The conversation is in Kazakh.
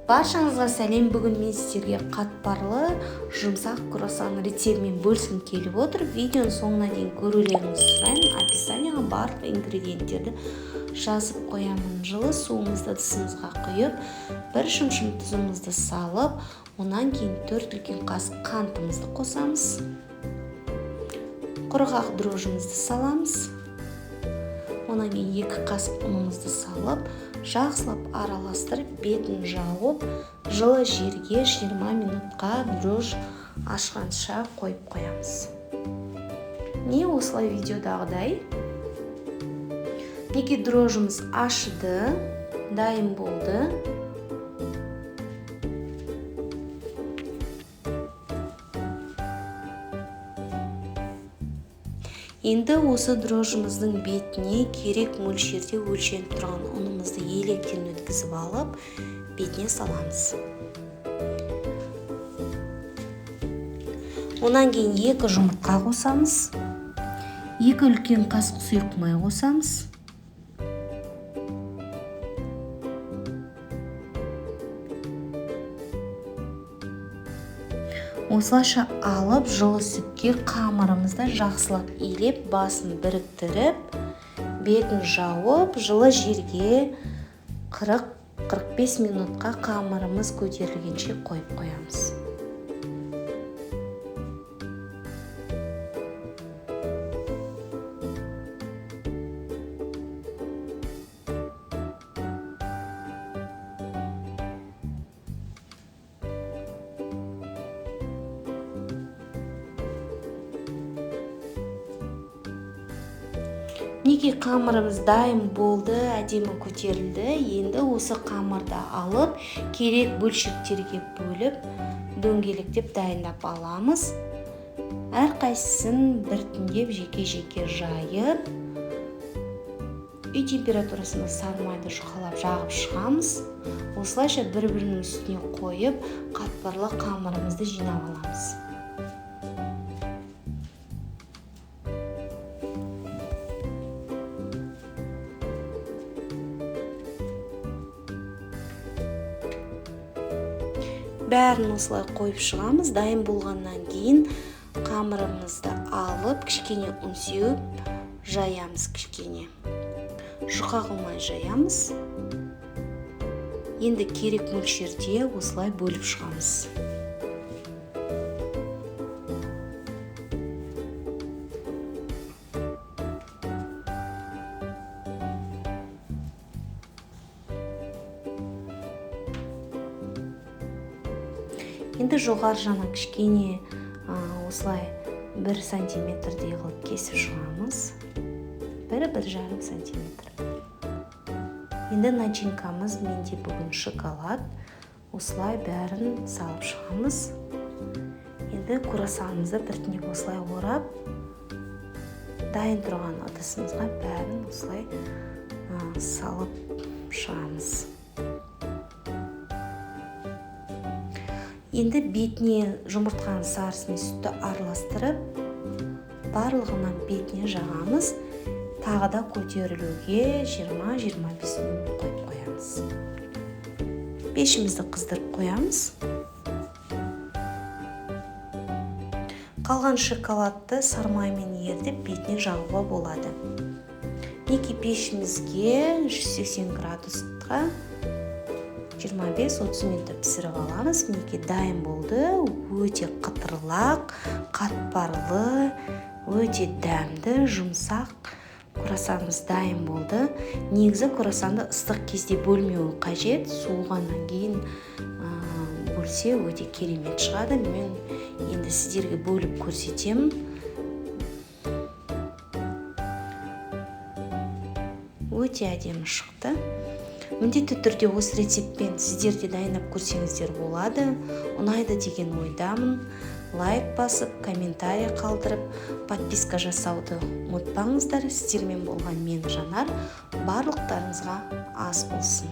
Баршаңызға сәлем. Бүгін мен сіздерге қатпарлы жұмсақ круассан рецептімен бөліскім келіп отыр. Видеоның соңына дейін көрулеріңізді сұраймын. Описанияға барлық ингредиенттерді жазып қоямын. Жылы суымызды ыдысымызға құйып, бір шымшым тұзымызды салып, онан кейін 4 үлкен қасық қантымызды қосамыз. Құрғақ дрожжымызды саламыз. Онан кейін 2 қасық ұнымызды салып, жақсылап араластырып, бетін жауып, жылы жерге 20 минутқа дрожж ашқанша қойып қоямыз. Міне осылай видеодағыдай. Мінекей дрожжымыз ашыды, дайын болды. Енді осы дрожжымыздың бетіне керек мөлшерде өлшеніп тұрған ұнымызды електен өткізіп алып, бетіне саламыз. Онан кейін 2 жұмыртқа қосамыз. 2 үлкен қасық сұйық май қосамыз. Осылайша алып, жылы сүтке қамырымызды жақсылап илеп, басын біріктіріп, бетін жауып, жылы жерге 40-45 минутқа қамырымыз көтерілгенше қойып қоямыз. Мінекей қамырымыз дайын болды, әдемі көтерілді. Енді осы қамырды алып, керек бөлшектерге бөліп, дөңгелектеп дайындап аламыз. Әрқайсысын біртіндеп жеке-жеке жайып, үй температурасында сары майды жұқалап жағып шығамыз. Осылайша бір-бірінің үстіне қойып, қатпарлы қамырымызды жинап аламыз. Бәрін осылай қойып шығамыз. Дайын болғаннан кейін қамырымызды алып, кішкене ұн сеуіп жаямыз, кішкене жұқа қылмай жаямыз. Енді керек мөлшерде осылай бөліп шығамыз. Енді жоғары жағынан кішкене осылай 1 сантиметрдей қылып кесіп шығамыз. Бір жарым сантиметр. Енді начинкамыз менде бүгін шоколад. Осылай бәрін салып шығамыз. Енді круассанымызды біртіндеп осылай орап, дайын тұрған ыдысымызға бәрін осылай салып шығамыз. Енді бетіне жұмыртқаның сарысы мен сүтті араластырып, барлығынан бетіне жағамыз. Тағы да көтерілуге 20-25 минут қойып қоямыз. Пешімізді қыздырып қоямыз. Қалған шоколадты сармаймен ерітіп бетіне жағуға болады. Мінекей пешімізге 180 градусқа 25-30 минутта пісіріп аламыз. Мінекей дайын болды. Өте қытырлақ, қатпарлы, өте дәмді, жұмсақ круассанымыз дайын болды. Негізі круассанды ыстық кезде бөлмеу қажет. Суығаннан кейін бөлсе өте керемет шығады. Мен енді сіздерге бөліп көрсетемін. Өте әдемі шықты. Міндетті түрде осы рецептпен сіздер де дайындап көрсеңіздер болады. Ұнайды деген ойдамын. Лайк басып, комментарий қалдырып, подписка жасауды ұмытпаңыздар. Сіздермен болған мен Жанар. Барлықтарыңызға ас болсын.